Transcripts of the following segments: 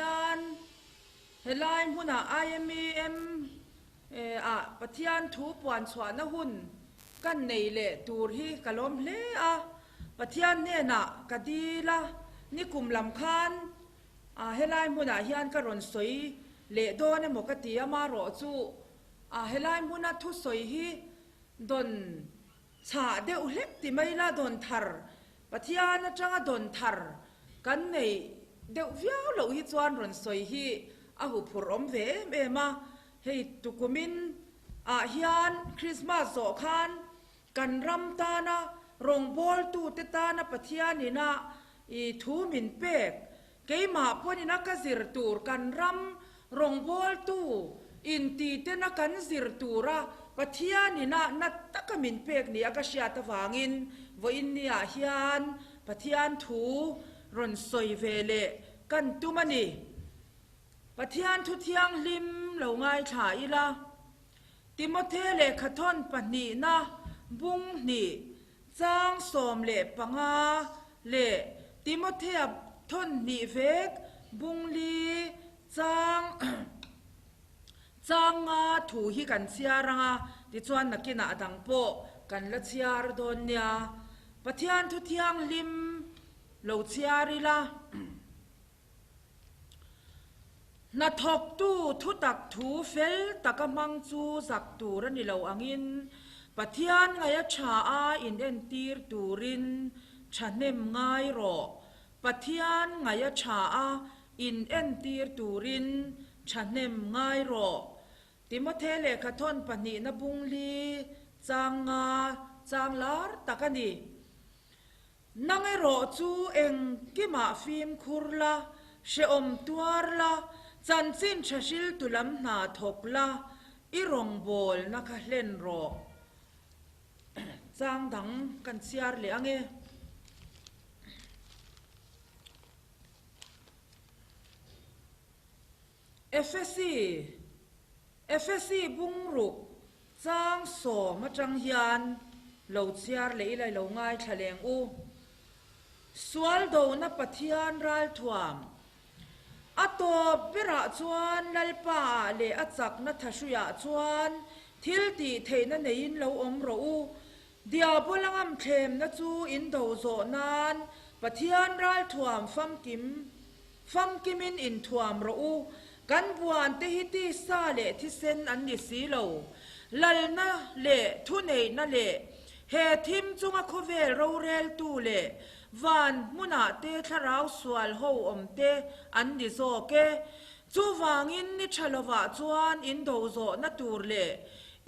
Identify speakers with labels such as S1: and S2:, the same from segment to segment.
S1: hian helai hmuna IMEM ah Pathian thu puan chhuahna hun kan nei leh tur hi ka lawm hle a. Pathian hnenah ka dil a, nikum lam khan helai hmunah hian ka rawn sawi leh dawn emaw ka ti a, marawh chu helai hmuna thusawi hi dawn Chhah deuh hlek ti mai la dawn thar, Pathian atanga dawn thar kan neih deuh viau loh hi chuan rawn sawi hi a huphurh awm ve em em a. Hei tukumin ah hian Christmas zawh khan kan ram tana rawngbawltute tana Pathian ina i thu min pek Keimah pawhin a ka zir tur kan ram rawngbawltu intitena kan zir tura Pathianin a na taka min pek ni a ka hriat avangin vawiin niah hian Pathian thu rawn sawi ve leh kan tum a ni. Pathian thu thianghlim lo ngaithla ila, Timothe lehkhathawn pahnihna bung hnih Chang 15 leh Timothea thawn hnih vek bungli chang chang nga thu hi kan chhiar ang a, tichuan nakinah a dang pawh kan la chhiar dawn nia. Pathian thu thianghlim lo chhiar ila. Hnathawktu thutak thu fel taka hmang chu zak tur a ni lo angin Pathian ngaia tha a inentir turin thahnem ngai rawh. Pathian ngaia tha a inentir turin thahnem ngai rawh. Timothe lehkhathawn pahnihna bungli chang nga chang lar tak a ni. Nang erawh chu engkimah fimkhur la, hrehawm tuar la, chanchin tha hriltu lam hna thawk la, i rawngbawlna kha hlen rawh. Chang dang kan chhiar leh ang e. Efesi, Efesi bungruk chang sawm atang hian lo chhiar leh ila i lo ngaithla leng u. Sual dona Pathian ralthuam. A tawp berah chuan Lalpa ah leh a chakna thahruiah chuan thil tih theihna neiin lo awm rawh u. Diabola ngamthlemna chu in do zawh nan Pathian ralthuam famkim Famkimin inthuam rawh u, kan buante hi tisa leh thisen an ni si lo. Lalna leh thuneihna leh he thim chunga khawvel roreltu leh van hmunah te thlarau sual ho awm te an ni zawk e. Chuvangin ni tha lovah chuan in do zawhna tur leh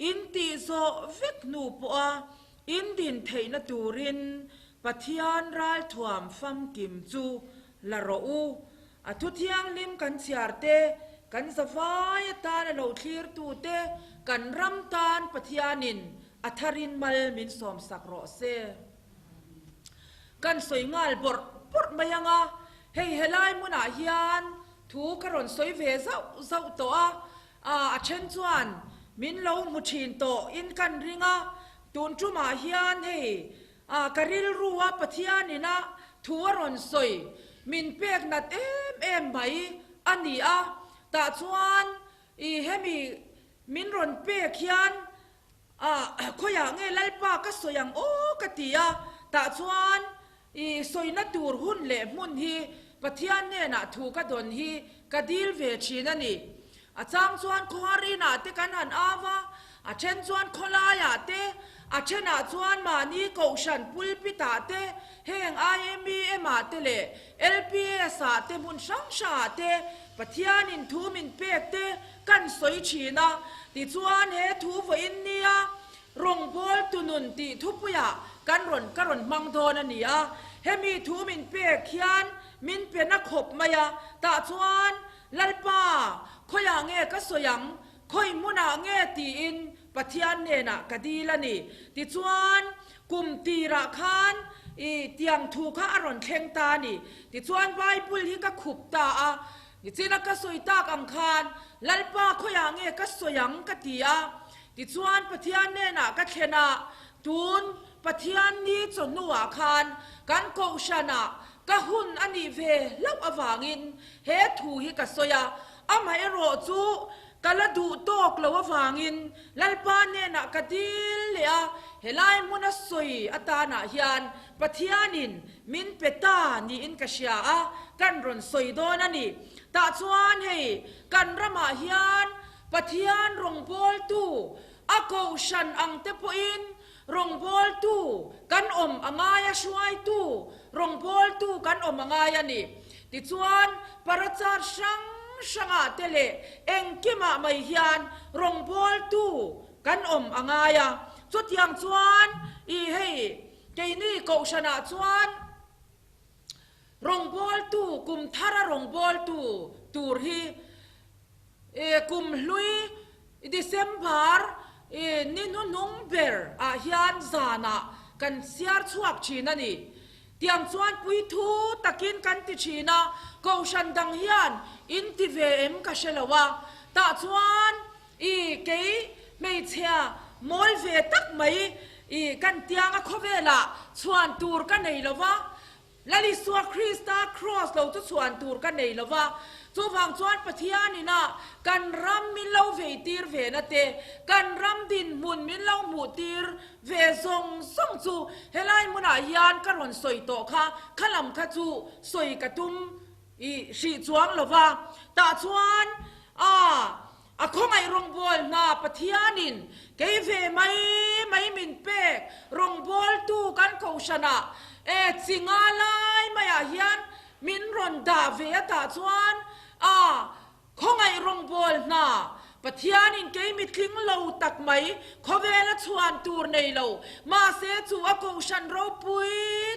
S1: in tih zawh vek hnu pawha in din theihna turin Pathian ralthuam famkim chu La rawh u, a thu thianghlim kan chhiar te, kan zavai atan a lo thlir tu te, kan ram tan Pathianin a tharin mal min sawmsak rawh se. Kan sawi nghal bawrh bawrh mai ang a, hei helai hmunah hian thu ka rawn sawi ve zauh zauh tawh a, a then chuan min lo hmu thin tawh in kan ring a, tun tumah hian hei A, ka rilru a Pathianin a thu a rawn sawi min pek nat em em mai a ni a, tah chuan i hemi min rawn pek hian a khawiah nge Lalpa ka sawi ang aw ka ti a, tah chuan i sawina tur hun leh hmun hi Pathian hnenah thu ka dawn hi ka dil ve thin a ni. A chang chuan khawhar inah te kan han au a, a then chuan khawlaiah te, a thenah chuan mahni kohhran pulpit-ah te, heng IMEM-ah te leh LPS-ah te hmun hrang hrangah te Pathianin thu min pek te kan sawi thin a. Tichuan he thu vawiin nia rawngbawltu nun tih thupuiah kan rawn ka rawn hmang dawn a ni a. Hemi thu min pek hian min pe na khawp mai a, tah chuan Lalpa, khawiah nge ka sawi ang? Khawi hmunah nge? tiin Pathian hnenah ka dil a ni. Tichuan, kum tirah khan i tiang thu kha a rawn thleng ta a ni. Tichuan, Bible hi ka khup ta a. Nichina ka sawi tak ang khan, Lalpa, khawiah nge ka sawi ang? ka ti a. Tichuan, Pathian hnenah ka thlen a, tun Pathian ni chawhnuah khan kan kohhranah. ka hun a nih ve hlauh avangin he thu hi ka sawi a, amaherawh chu ka la duh tawk lo avangin Lalpa hnenah ka dil leh a, helai hmuna sawi atanah hian Pathianin min pe ta niin ka hria a, kan rawn sawi dawn a ni. Tah chuan hei kan ramah hian Pathian rawngbawltu a kohhran ang te pawhin rawngbawltu kan awm a ngai a, hruaitu rawngbawltu kan awm a ngai a ni. Tichuan parachar hrang hrangah te leh engkimah mai hian rawngbawltu kan awm a ngai a. Chutiang chuan i hei keini kohhranah chuan rawngbawltu kum thara rawngbawltu tur hi I kum hlui December i ni hnuhnung ber ah hian zanah kan siar chhuak thin a ni. Tiang chuan puithu takin kan ti thin a, Kohhran dang hian in ti ve em ka hre lo a, tah chuan i kei hmeichhia mawl ve tak mai i kan tianga khawvelah chhuan tur ka nei lo va, Lal Isua Krista Kraws lo chu chhuan tur ka nei lo va, chuvang chuan Pathian ina kan ram min lo vei tir ve na te, kan ram dinhmun min lo hmuh tir ve zawng zawng chu helai hmunah hian ka rawn sawi tawh kha, kha lam kha chu sawi ka tum i hrih chuang lo va, tah chuan a A khawngaih rawngbâwl hna Pathianin kei ve mai mai min pek rawngbâwltu kan kohhranah e chi nga lai maiah hian min rawn dah ve a tah chuan a khawngaih rawngbâwl hna Pathianin kei mitling lo tak mai khawvela chhuan tur nei lo mahse chu a kohhran ropui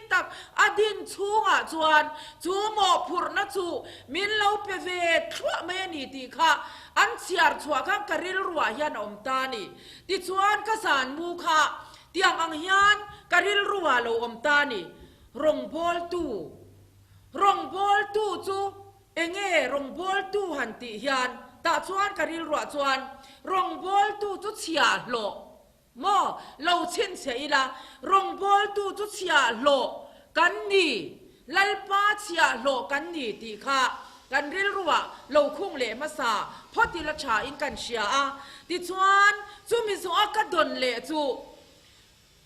S1: tak a din chhungah chuan chu mawhphurhna chu Min lo pe ve thluah mai a ni tih kha an chhiar chhuah khan ka rilruah hian a awm ta a ni. Tichuan ka zan mu kha tiang ang hian ka rilruah lo awm ta a ni. Rawngbawltu Rawngbawltu chu enge rawngbawltu han tih hian tah chuan ka rilruah chuan rawngbawltu chu chhiahhlawh Maw, lo chhinchhiah ila, rawngbawltu chu chhiahhlawh kan ni, Lalpa chhiahhlawh kan ni tih kha kan rilruah lo khung leh hmasa phawt ila thain kan hria a. Tichuan, chumi zawha ka dawn leh chu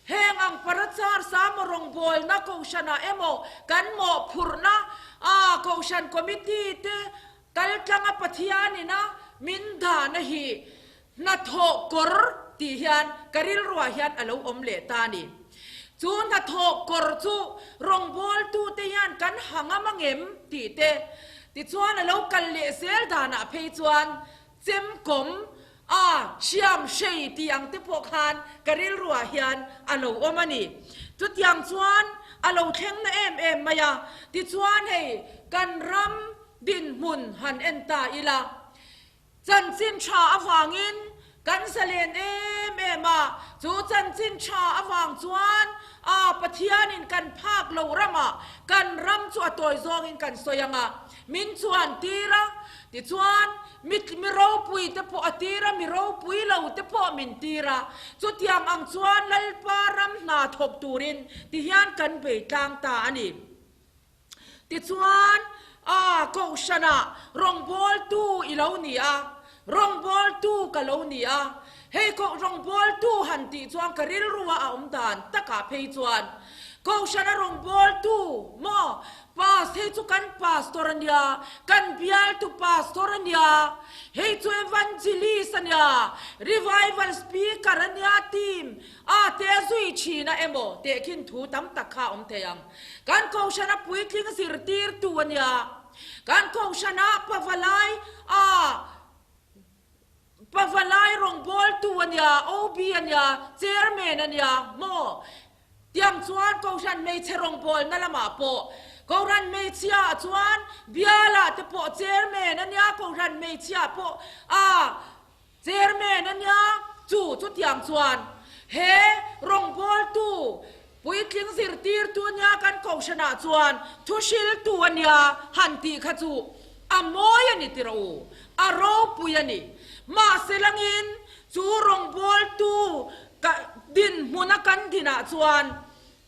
S1: heng ang parachar Samo rawngbawlna kohhranah emaw kan mawhphurhna a kohhran committee te kaltlanga Pathianina min dahna hi Hnathawh kawr tih hian ka rilruah hian a lo awm leh ta a ni. Chu hnathawh kawr chu rawngbawltute hian kan ha ngam angem tih te, tichuan a lo kal leh zel danah phei chuan chemkawm a hriam hrei tih ang te pawh khan ka rilruah hian a lo awm a ni. Chutiang chuan a lo thleng na em em mai a, tichuan hei kan ram dinhmun han en ta ila, Chanchin tha avangin kan zalen em em a, chu chanchin tha avang chuan a Pathianin kan phak lo ramah kan ram chu a tawi zawngin kan sawi ang a, min chuan tir a, tichuan mi mi ropui te pawh a tir a, mi ropui lo te pawh min tir a, chutiang ang chuan Lalpa ram hna thawk turin tihian kan bei tlang ta a ni. Tichuan, a kohhranah rawngbawltu i lo ni a, rawngbawltu ka lo ni a. Hei koh rawngbawltu han tih chuan ka rilrua a awm dan takah phei chuan kohhrana rawngbawltu maw pas hei chu kan pastor a nia, kan bialtu pastor a nia, hei chu evangelist a nia, revival speaker a nia team a te zui thin a emaw tehkhin thu tam tak kha a awm thei ang. Kan kohhrana puitling zirtirtu a nia. Kan kohhrana pavalai a pavalai rawngbawltu a nia, OB a nia, Chairman a nia maw? Tiang chuan kohhran hmeichhe rawngbawlna lamah pawh kohhran hmeichhia ah chuan bialah te pawh Chairman a nia, kohhran hmeichhia pawh a Chairman a nia, chu chutiang chuan he rawngbawltu puitling zirtirtu a nia kan kohhranah chuan thuhriltu a nia han tih kha chu a mawi a ni ti rawh u, a ropui a ni. Mahse langin chu rawngbawltu dinhmuna kan dinah chuan.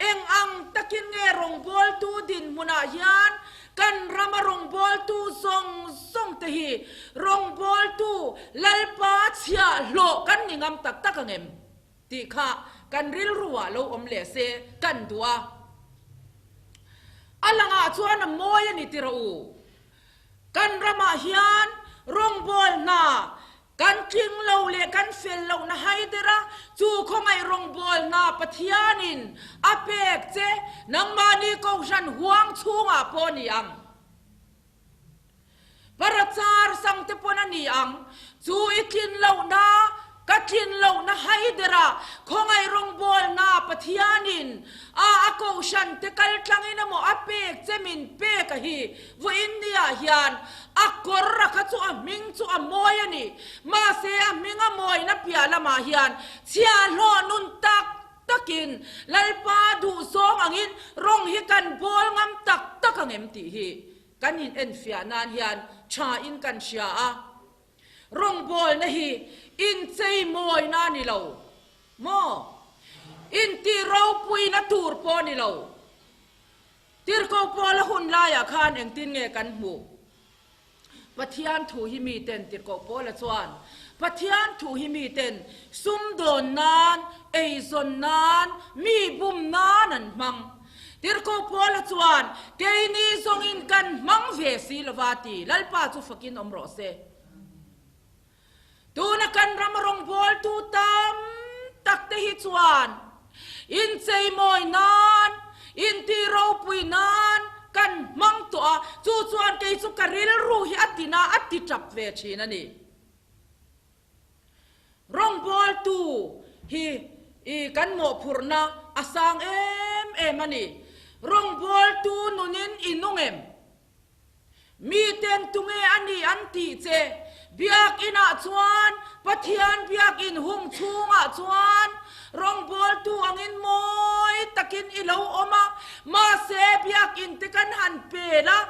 S1: Eng ang takin nge rawngbawltu dinhmunah hian kan rama rawngbawltu zawng zawng te hi rawngbawltu Lalpa chhiahhlawh kan ni ngam tak tak ang em? Tih kha kan rilru ah lo awm leh se kan duh a. A langah chuan a mawi a ni ti rawh u. Kan ramah hian rawngbawl hna kan tling lo leh kan fel lohna hai der a, chu khawngaih rawngbawl hna Pathianin a pek che nangmahni Kohhran huang chhungah pawh a ni ang. Parachar sang te pawn a ni ang, chu i tlin lohna, ka tlin lohna hai dera khawngaih rawngbawlna Pathianin a a kohhran te kal tlangin emaw a pek che min pek a hi vawiin niah hian a kawr a kha chu a hming chu a mawi a ni. Mahse a hming a mawina piah lamah hian chhiahhlawh nun tak takin Lalpa duhzawng angin rawng hi kan bawl ngam tak tak ang em tih hi Kan in enfiah nan hian tha in kan hria a, rawngbawlna hi inchei mawina a ni lo maw? Intih ropuina tur pawh a ni lo. Tirhkoh Paula hun laiah khan engtin nge kan hmuh? Pathian thu hi miten, Tirhkoh Paula chuan, Pathian thu hi miten sumdawn nan, eizawn nan, mi bum nan an hmang. Tirhkoh Paula chuan, Keini zawngin kan hmang ve si lova ti, Lalpa chu fakin awm rawh se. Tuna kan ram rawngbawltu tam tak te hi chuan incheimawi nan, intih ropui nan kan hmang tawh a, chu chuan kei chu ka rilru hi a tina a ti tap ve thin a ni. Rawngbawltu hi i kan mawhphurhna a sang em em a ni. Rawngbawltu nunin i nung em? Miten tunge a ni an tih che? Biakinah chuan, Pathian biakin hung chhungah chuan rawngbawltu angin mawi takin i lo awm a, mahse biakin te kan han pel a,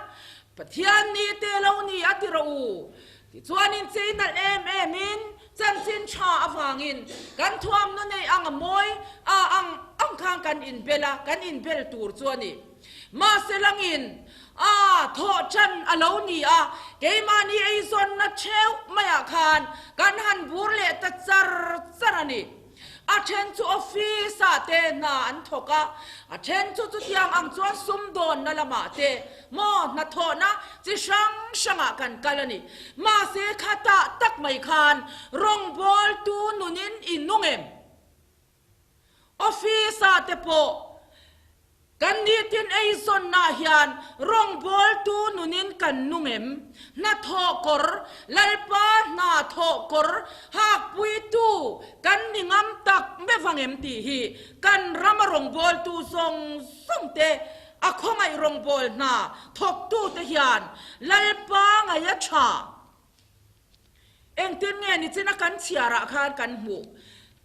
S1: Pathian ni te lo ni a ti rawh u. Tichuan inchei nalh em em in chanchin tha avangin kan thuamna nei ang a mawi a ang ang khan kan inbel a, kan inbel tur chu a ni. Mahse langin a thawh tan a lo ni a, keimahni eizawnna theuh maiah khan kan han bur leh ta char char a ni. A then chu office ah te hna an thawk a, a then chu chutiang ang chuan sumdawnna lamah te maw hnathawhna chi hrang hrangah kan kal a ni. Mahse khatah tak mai khan rawngbawltu nunin i nung em? Office ah te pawh Kan nitin eizawnnaah hian rawngbawltu nunin kan nung em? Hnathawh kawr, Lalpa hna thawh kawr hakpuitu kan ni ngam tak meuh ang em tih hi kan rama rawngbawltu zawng zawng te, a khawngaih rawngbâwl hna thawktute hian Lalpa ngaih a tha. Engtin nge nichina kan chhiarah khan kan hmuh?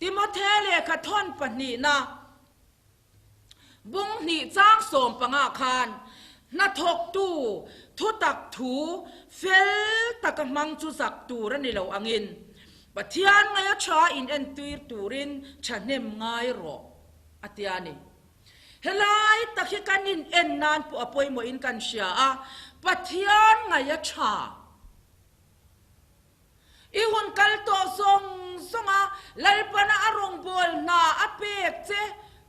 S1: Timothe lehkha thawn pahnihna. Bung hnih chang 15 khan hnathawktu thutak thu fel taka hmang chu zak tur a ni lo angin Pathian ngaia tha in entir turin thahnem ngai rawh a ti a ni. Helai tak hi kan in en nan pawh a pawimawhin kan hria a, Pathian ngaia tha. I hun kal tawh zawng zawng a, Lalpana a rawngbâwl hna a pêk che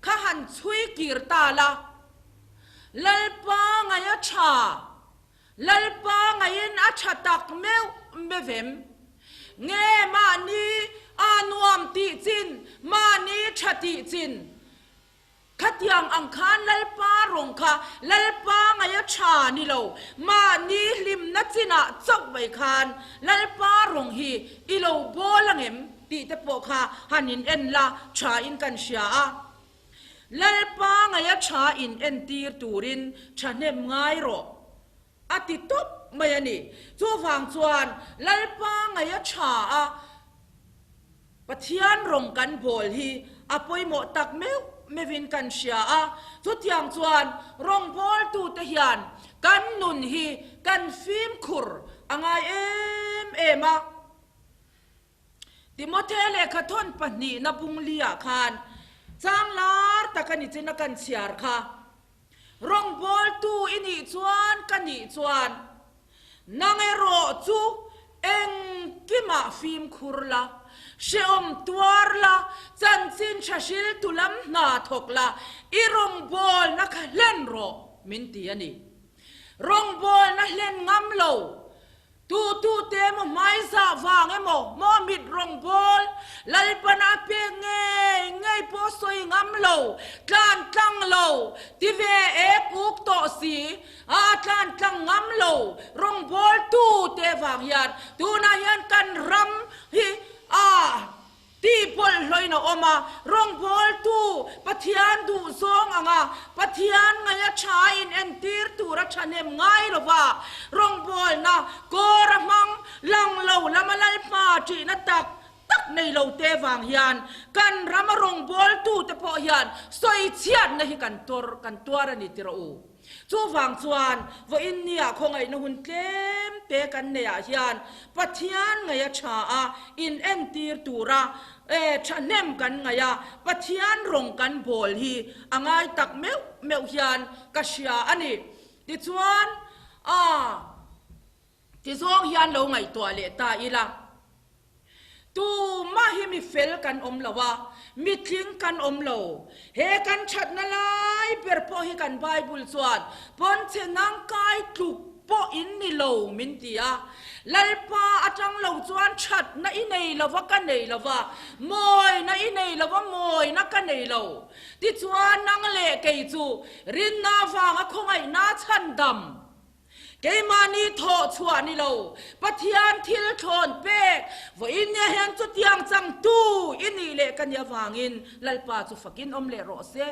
S1: kha han chhui kir ta la. Lalpa ngaih a ṭha, Lalpa ngaihin a ṭha tak meuh meuh em? Nge mahni a nuam tih chin, mahni ṭha tih chin? Khatiang ang khan Lalpa rawng kha Lalpa ngaia tha ni lo, mahni hlimna chinah chauh mai khan Lalpa rawng hi i lo bawl ang em tih te pawh kha han in en la tha in kan hria a. Lalpa ngaia tha in entir turin thahnem ngai rawh a ti tawp mai a ni. Chuvang chuan Lalpa ngaia tha a. Pathian rawng kan bawl hi a pawimawh tak meuh meuhin kan hria a, chutiang chuan rawngbawltute hian kan nun hi kan fimkhur a ngai em em a. Timothe lehkha thawn pahnihna bung liah khan. Chang lar tak a ni chin a kan chhiar kha. Rawngbawltu i nih chuan ka nih chuan nang erawh chu engkimah fimkhur la, hrehawm tuar la, chanchin tha hriltu lam hna thawk la, i rawngbawlna kha hlen rawh min ti a ni. Rawngbawlna hlen ngam lo Tu tu te emaw hmaizah vang emaw maw mit rawngbawl Lalpana a pek ngei ngei pawh sawi ngam lo, tlan tlang lo, ti ve ek uk tawh si a tlan tlang ngam lo rawngbawl tu te vang hian tunah hian kan ram hi a Tih bawlhhlawin a awm a, rawngbawltu Pathian duhzawng anga Pathian ngaia tha inentir tura thahnem ngai lova rawngbawlna kawr a hmang lang lo lama Lalpa ṭihna tak tak nei lo te vang hian kan rama rawngbawltute pawh hian sawichhiatna hi kan tawr kan tuar a ni ti rawh u. Chuvang chuan vawiin nia khawngaihna hun tlem te kan neihah hian Pathian ngaih a tha a, inentir tura thahnem kan ngaih a, Pathian rawng kan bawl hi a ngai tak meuh meuh hian ka hria a ni. Tichuan, a tizawng hian lo ngaihtuah leh ta ila. Tumah hi mi fel kan awm lo a, mi tling kan awm lo. He kan thatna lai ber pawh hi kan Bible chuan pawnchhe nangkai tluk pawh in ni lo min ti a. Lalpa atang lo chuan thatna i nei lo va ka nei lo va, mawina i nei lo va mawina ka nei lo. Tichuan nang leh kei chu rinna vanga khawngaihna chhandam Keimahni thawh chhuah ni lo, Pathian thil thlawn pek vawiin nia hian chutiang changtu i nih leh ka nih avangin Lalpa chu fakin awm leh rawh se.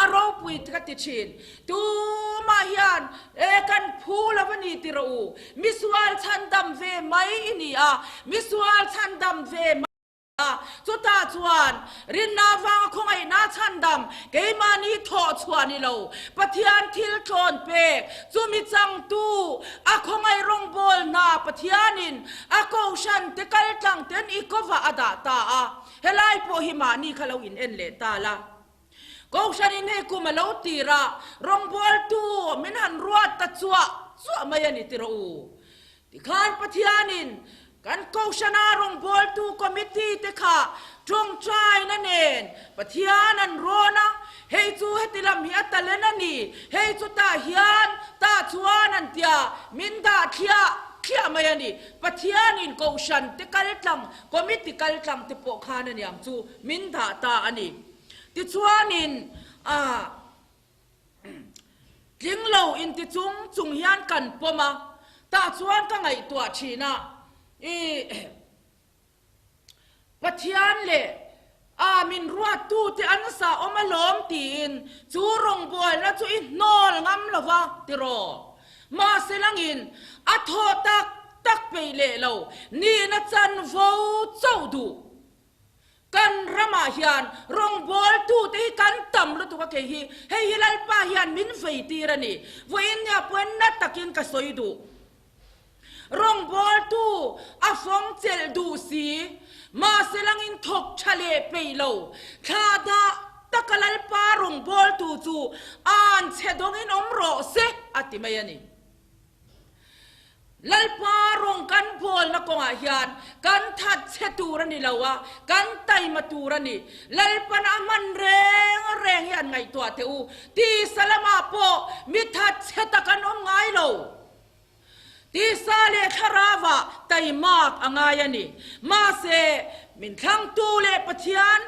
S1: A ropui ka ti thin. Tumah hian e kan phu lo a ni ti rawh u. Misual chhandam ve mai i ni a, misual chhandam ve mai. Chutah chuan rinna avanga khawngaihna chhandam keimahni thawh chhuah ni lo, Pathian thil tlawn pek, chumi changtu a khawngaih rawngbawlna Pathianin a kohhran te kaltlang ten i kovah a dah ta a, helai pawh hi mahni kha lo in en leh ta la. Kohhranin hei kum a lo tir a, rawngbawltu min han ruat ta chuah chuah mai a ni ti rawh u. Tikhan Pathianin kan Kohhrana rawngbawltu committee te kha tawngtaina nen Pathian an rawn a, hei chu heti lam hi a talent a ni, hei chu tah hian tah chuan an tia min dah thliah thliah mai a ni. Pathianin Kohhran te kaltlang, committee kaltlang te pawh khan a niang chu min dah ta a ni. Tichuanin ah. Tling lo inti chung chung hian kan pawm a, tah chuan ka ngaihtuah thin a, i Pathian leh a min ruattute an sa awm alawm tiin chu rawngbawlna chu i hnawl ngam lo va tiraw? Mahse langin a thaw tak tak peih leh lo, nihna chanvo chauh duh. Kan ramah hian rawngbawltute hi kan tam lutuk a kei hi hei hi Lalpa hian min vei tir a ni. Vawiin nia pawn na takin ka sawi duh. Rawngbawltu a fawng chelh duh si, mahse langin thawk tha leh peih lo, thla dah taka Lalpa rawngbawltu chu an chhe dawngin awm rawh se a ti mai a ni. Lalpa rawng kan bawlna kawngah hian kan that chhe tur a ni lo a, kan taima tur a ni. Lalpan a hman reng reng hi an ngaihtuah teh u. Tisa lamah pawh mi that chhe tak an awm ngai lo. Tisa leh thlarauah taimak a ngai a ni. Mahse, min thlangtu leh Pathian,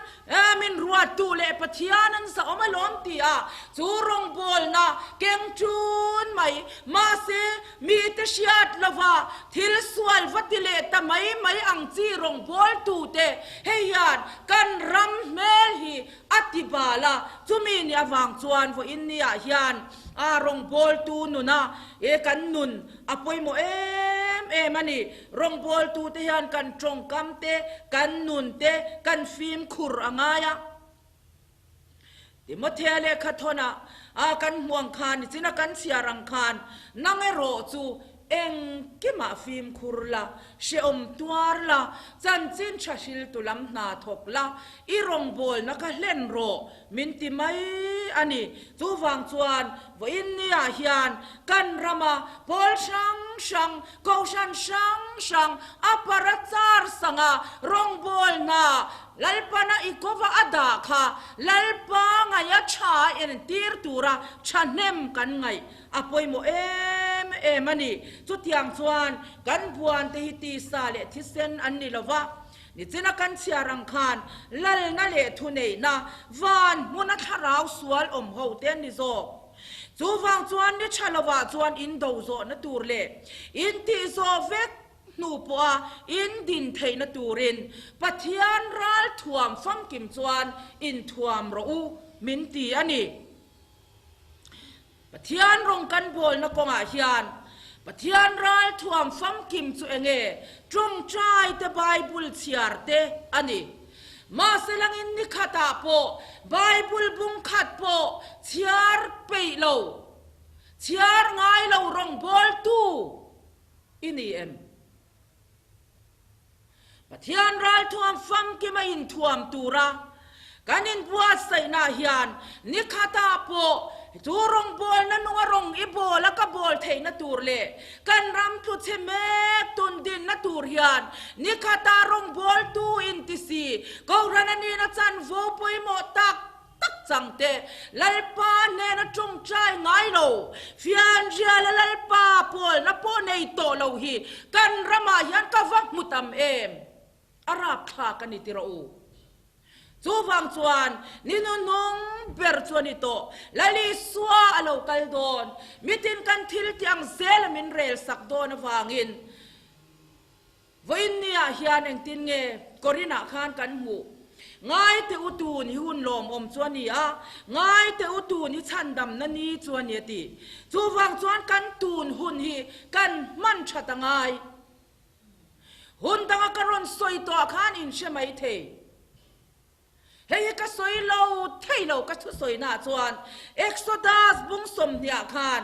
S1: min ruattu leh Pathian an zahawm alawm ti a, chu rawngbawlna keng ṭun mai. Mahse, mite hriat lova thil sual va ti leh ta mai mai ang chi rawngbawltute hei hian kan ram hmel hi a ti bal a, chumi ni avang chuan vawiin niah hian a rawngbawltu nuna e kan nun a pawimawh em em a ni. Rawngbawltute hian kan tawngkam te, kan nun te, kan fimkhur a ngai a. Timothea lehkha thawnah a kan hmuang khan, nichina kan chhiar ang khan, nang erawh chu Engkimah fimkhur la, hrehawm tuar la, chanchin tha hriltu lam hna thawk la, i rawngbawlna kha hlen rawh, min ti mai a ni. Chuvang chuan vawiin niah hian kan rama pawl hrang hrang, kohhran hrang hrang a para char sanga rawngbawlna Lalpana i kova a dah kha Lalpa ngaih a tha a entir tura thahnem kan ngaih a pawimawh em em a ni. Chutiang chuan kan buante hi tisa leh thisen an ni lo va, nichina kan chhiar ang khan lalna leh thuneihna van hmuna thlarau sual awm ho te an ni zawk. Chuvang chuan ni tha lovah chuan in do zawhna tur leh in tih zawh vek hnu pawha in din theihna turin Pathian ral thuam famkim chuan inthuam rawh u min ti a ni. Pathian rawng kan bawlna kawngah hian Pathian ral thuam famkim chu enge tawngtai te Bible chhiar te a ni. Mahse langin ni khatah pawh Bible bung khat pawh chhiar peih lo, chhiar ngai lo rawngbawltu i ni em? Pathian ralthuam famkim a inthuam tura kan inbuatsaihna hian ni khatah pawh chu rawngbawlna nunga rawng i bawl a ka bawl theihna tur leh kan ram tluchhe mek tundinna tur hian ni khatah rawngbawltu inti si Kohhran a nihna chanvo pawimawh tak tak chang te, Lalpa hnena tawngtai ngai lo, fianriala Lalpa pawlna pawh nei tawh lo hi kan ramah hian ka va hmu tam em? A rapthlak a ni ti rawh u. Chuvang chuan ni hnuhnung ber chu a ni tawh, Lal Isua a lo kal dawn, mitin kan thil tih ang zela min rel sak dawn avangin, Vawiin niah hian engtin nge Korinah khan kan hmuh? Ngai teh u tun hi hun lawmawm chu a ni a, ngai teh u tun hi chhandamna ni chu a ni a ti. Chuvang chuan kan tun hun hi kan hman that a ngai. Hun danga ka rawn sawi tawh khan in hre mai thei. Hei hi ka sawi lo thei lo ka thusawi-naah chuan Exodus bung sawmhniah khan,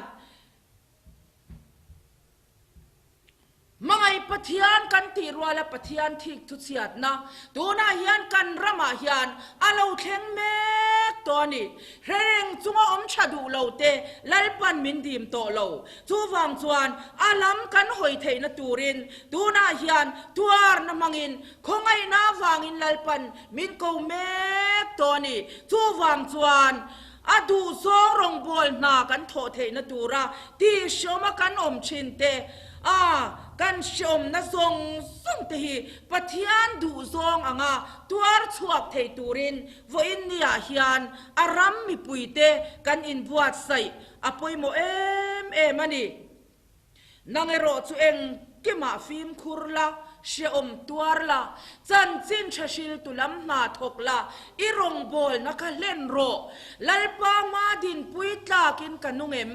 S1: Hmangaih Pathian kan tih ruala Pathian thik thu chhiatna tunah hian kan ramah hian a lo thleng mek tawh a ni. Hrereng chunga awm tha duh lo te Lalpan min dim tawh lo. Chuvang chuan a lam kan hawi theihna turin tunah hian tuarna hmangin khawngaihna avangin Lalpan min ko mek tawh a ni. Chuvang chuan A duhzawng rawngbâwl hna kan thawh theihna tura tihhreawma kan awm thin te, a kan hreawmna zawng zawng te hi Pathian duhzawng anga tuar chhuak thei turin vawiin niah hian a ram mipuite kan inbuatsaih a pawimawh em em a ni. Nang erawh chu engkimah fimkhur la, hrehawm tuar la, chanchin tha hriltu lam hna thawk la, i rawngbawlna kha hlen rawh. Lalpa hma dinpui tlakin ka nung em?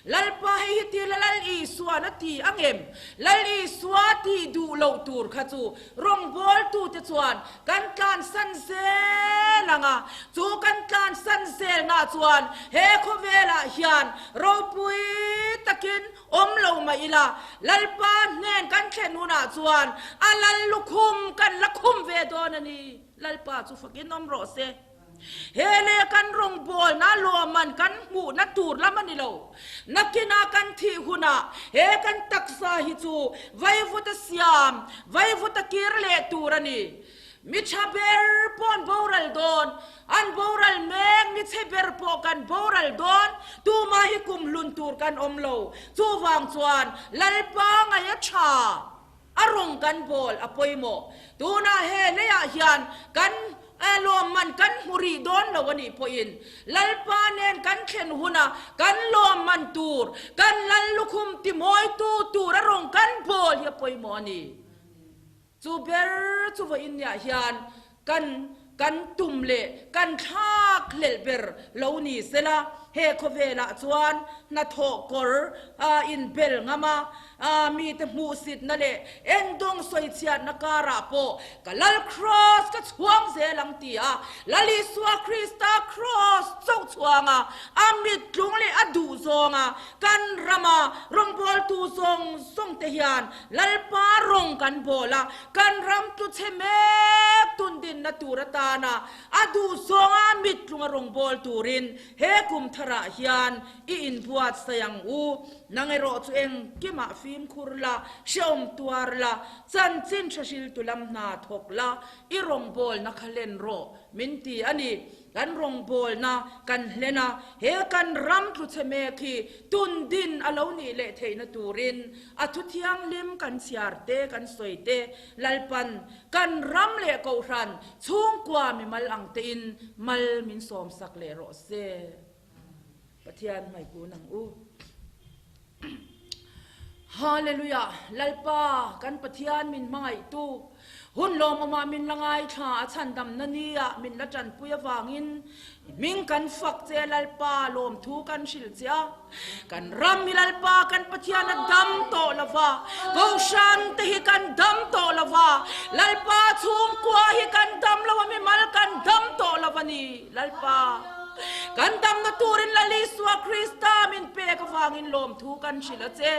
S1: Lalpa hei hi ti la Lal Isua'n a ti ang em? Lal Isua tih duh loh tur kha chu rawngbawltute chuan kan tlansan zel ang a, chu kan tlansan zelnah chuan he khawvelah hian ropui takin awm lo mah ila, Lalpa hnen kan thlen hunah chuan a lal lukhum kan la khum ve dawn a ni. Lalpa chu fakin awm rawh se. He leh kan rawngbawlna lawmman kan hmuhna tur lam a ni lo. Nakinah kan thih hunah he kan taksa hi chu vaivuta siam, vaivuta kir leh tur a ni. Mi tha ber pawh an boral dawn, an boral mek, mi chhe ber pawh kan boral dawn, tumah hi kum hlun tur kan awm lo. Chuvang chuan Lalpa ngaih a tha. A rawng kan bawl a pawimawh. Tunah he leiah hian kan lawmman kan hmu rih dawn lo a nih pawhin Lalpa nen kan thlen huna kan lawmman tur, kan Lal lukhum timawitu tur a rawng kan bawl hi a pawimawh a ni. Chu ber chu vawiin niah hian kan kan tum leh kan thlak. nghakhlelh ber lo ni sela, he khawvelah chuan hnathawh kawr a inbel ngam a, a mite hmuhsitna leh endawng sawichhiatna karah pawh ka Lal Kraws ka chhuang zel ang ti a, Lal Isua Krista Kraws chauh chhuanga a mittlung leh a duh zawnga kan rama rawngbawltu zawng zawng te hian Lalpa rawng kan bawl a, kan ram tlu chhe mek tundinna tur atana a duh zawnga mittlunga rawngbâwl turin he kum tharah hian i inbuatsaih ang u. Nang erawh chu engkimah fimkhur la, hrehawm tuar la, chanchin hre hriltu lam hna thawk la, i rawngbâwlna kha hlen rawh, min ti a ni. Kan rawngbawlna kan hlen a, he kan ram tlu chhe mek hi tun din a lo nih leh theihna turin a thu thianghlim kan chhiar te, kan sawi te, Lalpan kan ram leh Kohhran chhungkua mimal ang tein mal min sawmsak leh rawh se. Pathian hmaikun ang u. Hallelujah! Lalpa, kan Pathian min hmangaihtu, hun lawmawmah min la ngaithla, a chhandamna niah min la tanpui avangin hming kan fak che, Lalpa, lawmthu kan hrilh che a. Kan ram hi Lalpa, kan Pathian a dam tawh lo va, Kohhran te hi kan dam tawh lo va, Lalpa chhungkua hi kan dam lo a, mimal kan dam tawh lo a ni, Lalpa. Kan damna turin Lal Isua Krista min pek avangin lawmthu kan hrilh a che.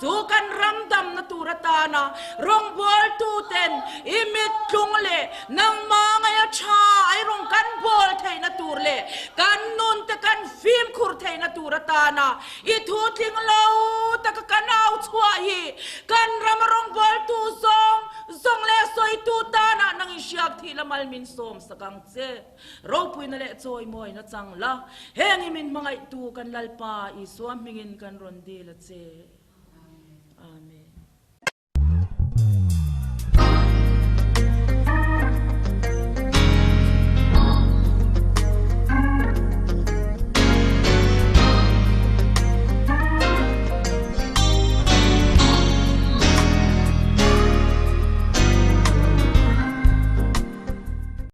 S1: Chu kan ram damna tur atana rawngbawltuten i mittlung leh nangmah ngaia tha ai rawng kan bawl theihna tur leh kan nunte kan fimkhur theihna tur atana i thu tling lo taka kan au chhuah hi kan rama rawngbawltu zawng zawng leh sawitu tanah nang i hriak thih la mal min sawmsak ang che. Ropuina leh chawimawina chang la, heng hi min hmangaihtu kan Lalpa Isua hmingin kan rawn dil a che. Amen.